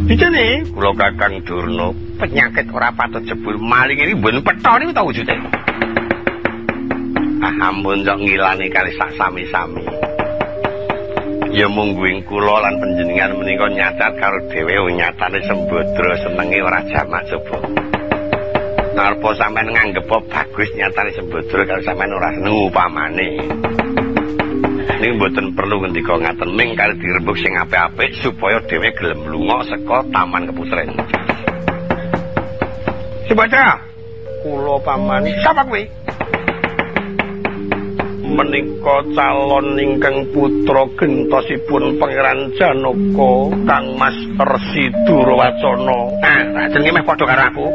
Dicene kula Kakang Durna, penyakit ora patut jebul maling iki mboten petha niku ta wujude. Ah ampun kok ngilani kali sak sami-sami. Ya mungguing kula lan panjenengan menika nyacat karo dhewe nyatane Sembadra senenge ora jamak coba. Arepa sampean nganggep bagus nyatane Sembadra karo sampean ora seneng upamane. Ning mboten perlu ngendika ngaten ming kali dirembug sing apik-apik supaya dhewe gelem lunga saka Taman Keputren. Sembadra, kula paman. Sapa kuwi? Menika calon ingkang putra gentosipun Pangeran Janaka Kang Mas Resi Durwacana. Ah, jenenge meh padha karo aku.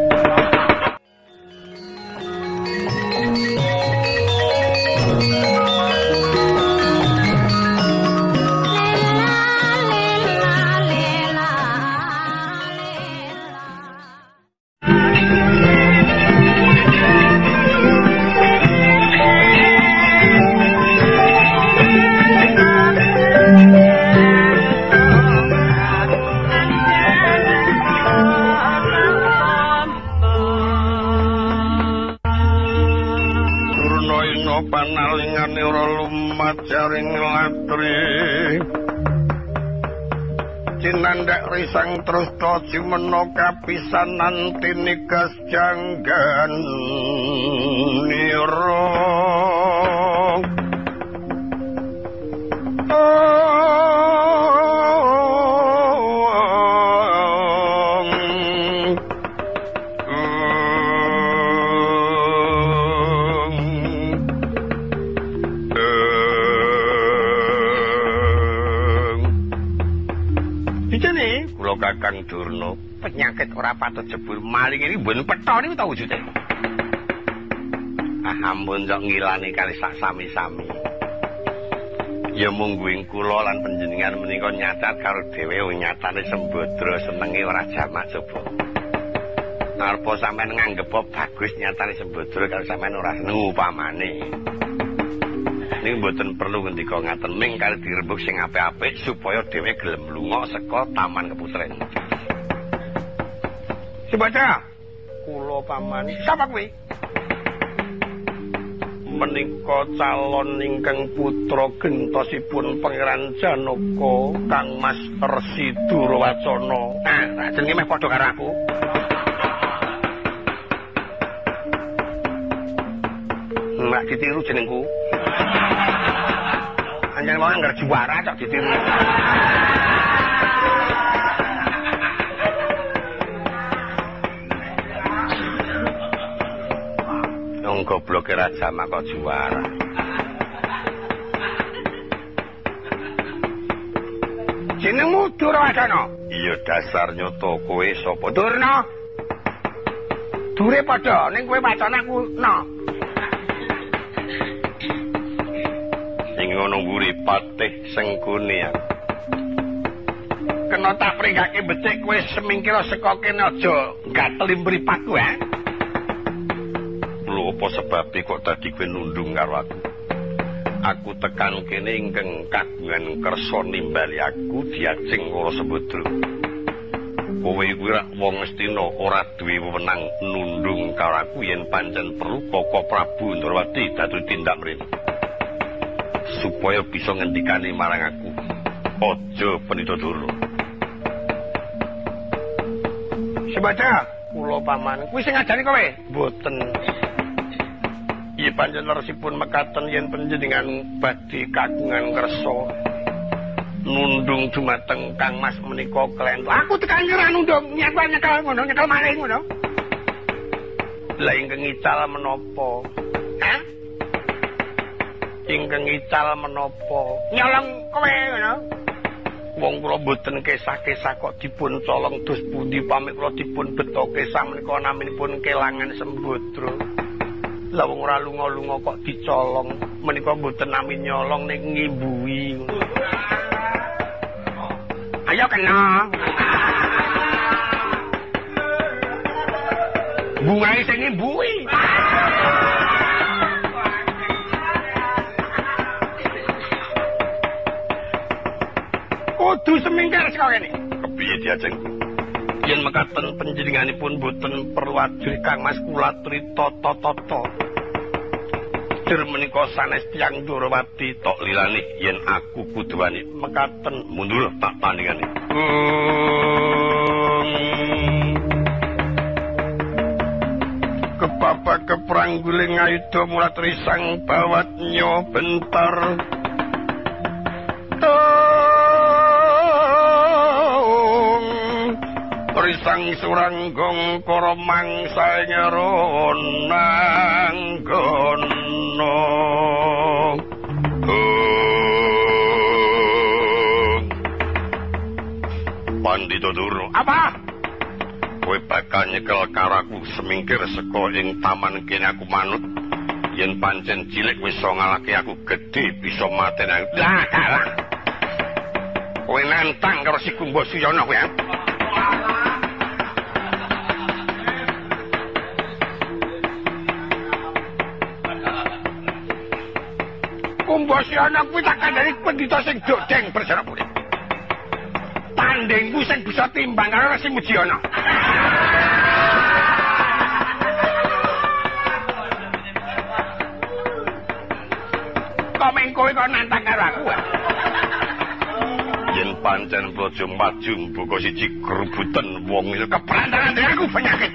Cinandak risang terus to jumena kapisanan tinigas janggan nira. Kakang Durna, penyakit ora patut jebul maling iki mboten petha niku ta wujude. Ah ampun kok ngilani kali sak sami-sami. Ya mungguing kula lan panjenengan menika nyacat karo dhewe nyatane Sembadra senenge ora jamak coba. Arepa sampean nganggep bagus nyatane Sembadra karo sampean ora seneng upamane. Ning mboten perlu ngendika ngaten ming kali dirembug sing apik-apik supaya dhewe gelem lunga saka Taman Keputren. Sembadra, kula paman. Sapa kuwi? Menika calon ingkang putra gentosipun Pangeran Janaka Kang Mas Resi Durwacana. Ah, jenenge meh padha karo aku. Mak ditiru jenengku. Anjang wong anggar juara cok ditiru. Wong gobloke raja mak kok juara. Jenengmu Durwacana? Iya dasar nyoto kowe sapa? Durna. Dure padha ning kowe wacana aku no. Ing ngono mburi patih Sengkuni. Kena tak pringgake becik kowe semingkira saka kene aja gateli mripatku ha. Lho apa sebabe kok dadi kowe nundung karo aku? Aku tekan kene ingkang kagungan kersa nimbali aku diajeng karo Sembadra. Kowe kuwi rak wong Ngastina ora duwe wewenang nundung karo aku yen pancen perlu Koko Prabu Ndrawati dadi tindak mrene. Supaya bisa ngendikane marang aku. Aja penita Durna. Sembadra, kula paman. Kuwi sing ngajari kowe? Mboten. Iya pancen leresipun mekaten yen panjenengan badhe kagungan kersa nundung dumateng Kang Mas menika klento. Aku tekan ora nundung, nyekel nyekel ngono, nyekel maling ngono. Lah ingkang ical menapa? Hah? Ingkang ical menapa? Nyolong kowe ngono. Wong kula mboten kesah-kesah kok dipun colong dos pundi pamit kula dipun beto kesah menika naminipun kelangan Sembadra. Lah wong ora lunga-lunga kok dicolong menika mboten nami nyolong ning ngimbuhi. Ayo kena. Bungae sing ngimbuhi. Kudu semingkir saka kene. Kepiye diajeng? Yen mekaten panjenenganipun boten perlu ajrih Kang Mas kula aturi tata-tata. Dir menika sanes tiyang Ndorowati tok lilane yen aku kudu wani mekaten mundur tak tandingane. Kepapa keprangguling ayuda mulat risang bawat nyo bentar. Risang suranggong kara mangsa ngeronanggono. Pandita Durna, apa? Kowe bakal nyekel karo aku semingkir saka ing taman kene aku manut. Yen pancen cilik wis iso ngalahke aku, gedhe bisa mateni aku. Lah, kalah. Kowe nantang karo si Kumba Suyana kowe. Kumba Suyana kuwi tak kandhani pendhita sing dodeng berjara putih. Tandingku sing bisa timbang karo Resi Mujiono. Kok meng kowe kok nantang karo aku? Yen pancen praja maju mbuka siji grubuten wong itu keprantaran aku penyakit.